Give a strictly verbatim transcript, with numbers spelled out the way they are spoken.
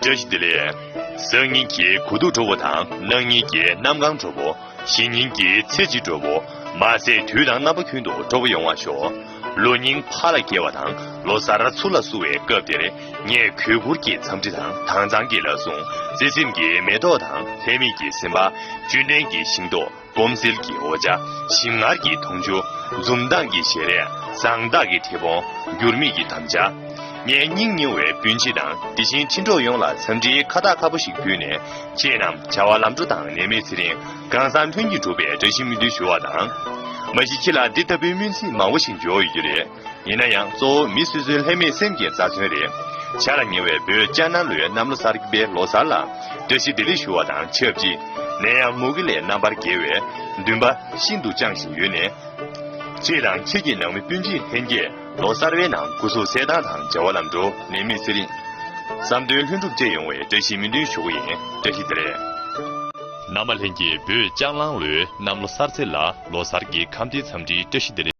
བཀྲ་ཤིས་བདེ་ལེགས། སང་ཉིན་གྱི་དགུ་ཐུག་སྤྲོ་པོ་དང་གནངས་ཉིན་གྱི་གནམ་གང་སྤྲོ་པོ། གཞེས་ཉིན་གྱི་ཚེས་གཅིག་སྤྲོ་པོ། མ་ཟད་དུས་དང་རྣམ་པ་ཀུན་ཏུ་སྤྲོ་པོ་ཡོང་བར་ཤོག། ལོ་རྙིང་ཕར་ལ་བསྐྱལ་བ་དང་ལོ་གསར་ཚུར་ལ་བསུ་བའི་སྐབས་འདིར། ངས་གོས་བཀུར་གྱི་འཚམས་འདྲི་དང་དྭངས་གཙང་གི་ལག་ཟུང་། བརྩེ་སེམས་ཀྱི་མེ་ཏོག་དང་ལྷད་མེད་ཀྱི་སེམས་པ། བཅུད་ལྡན་གྱི་ཤིང་ཏོག། སྦོམ་སིལ་གྱི་འོ་ཇ། ཞིམ་མངར་གྱི་འཐུང་ཆུ། འཛུམ་མདངས་ཀྱི་ཞལ་རས། བཟང་རྟགས་ཀྱི་མཐེ་བོང་། འགྱུར་མེད་ཀྱི་དམ་བཅའ། ངས་སྙིང་ཉེ་བའི་སྤུན་མཆེད་དང་། དེ་བཞིན་ཁྲིན་ཀྲོག་ཡོངས་ལ་འཚམས་འདྲིའི་ཁ་བཏགས་ཁ་པོ་ཞིག་ཕུལ་ནས། ཁྱེད་རྣམས་བྱ་བ་ལམ་འགྲོ་དང་ནད་མེད་ཚེ་རིང་། གང་ཟག་ལྷུན་གྱིས་གྲུབ་པའི་བཀྲ་ཤིས་སྨོན་འདུན་ཞུ་བ་དང་། མ་གཞི་ཁྱེད་ལ་འདི་ལྟ་བུའི་སྨོན་ཚིག་མང་པོ་ཞིག་འབྱོར་ཡོད་རྒྱུ་རེད། ཡིན་ན་ཡང་གཙོ་བོ་མི་སོ་སོའི་ལྷད་མེད་སེམས་ཀྱི་རྩ་དོན་རེད། འཆར་ལ་ཉེ་བའི་བོད་ལྕགས་ནང་ལོའི་གནམ་ལོ་གསར་པའི་ལོ་གསར་ལ་བཀྲ་ཤིས་བདེ་ལེགས་ཞུ་བ་དང་ཆབས་ཅིག། ནད་ཡམས་མུ་གེ་ལས་རྣམ་པར་རྒྱལ་བའི་འདུན་པ་ཤིན་ཏུ་བཅངས་བཞིན་ཡོད་ནས། ཁྱེད་དང་ཁྱེད་ཀྱི་ནང་མི་སྤུན་མཆེད་ལྷན་རྒྱས་ལོ་གསར་བའི་ནང་སྐུ་གཟུགས་གསལ་ཐང་དང་བྱ་བ་ལམ་འགྲོ། ནད་མེད་ཚེ་རིང་། བསམ་དོན་ལྷུན་གྲུབ་བཅས་ཡོང་བའི་བཀྲ་ཤིས་སྨོན་འདུན་ཞུ་གི་ཡིན། བཀྲ་ཤིས་བདེ་ལེགས། རྣམ་པ་ལྷན་རྒྱས་བོད་ལྕགས་གླང་ལོའི་གནམ་ལོ་གསར་ཚེས་ལ་ལོ་གསར་གྱི་ཁམས་བདེ་འཚམས་འདྲིའི་བཀྲ་ཤིས་བདེ་ལེགས།